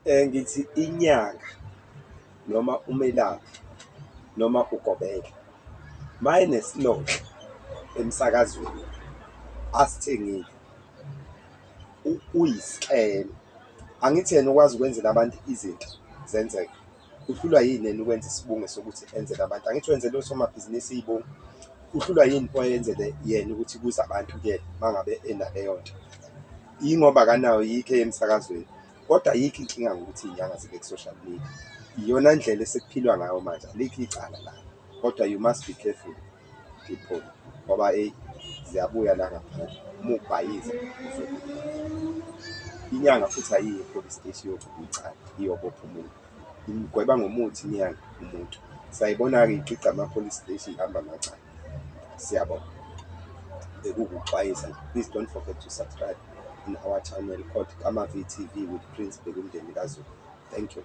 Ngithi inyanga noma umelaphi noma ugobela uma enesilotha emsakazweni asithengile, uyi-scam. Angithi yena ukwazi ukwenzela abantu izinto zenzeke, uhlulwa yini yena ukwenza isibunge sokuthi enzele abantu? Angithi wenzela osomabhizinisi iy'bungu, uhlulwa yini pho eyenzele yena ukuthi kuze abantu kuyena uma ngabe enaleyo nto? Yingoba akanayo, yikho eya emsakazweni, kodwa ayikho inkinga ngokuthi iy'nyanga zibe ku-social media, iyona ndlela esekuphilwa ngayo manje, alikho icala la, kodwa you must be careful people ngoba eyi, ziyabuya la ngaphandle, uma ubhayiza uzolimala. Inyanga futhi ayiyi e-police steshi iyovula icala, iyobopha umuntu, imgweba ngomuthi inyanga umuntu. Sayibona-ke igqigqa ama-police station ihamba amacala. Siyabonga, bekuwukuxwayisa nje. Please don't forget to subscribe in our channel called Kama V_T_V with Prince Bhekumndeni kaZulu. Thank you.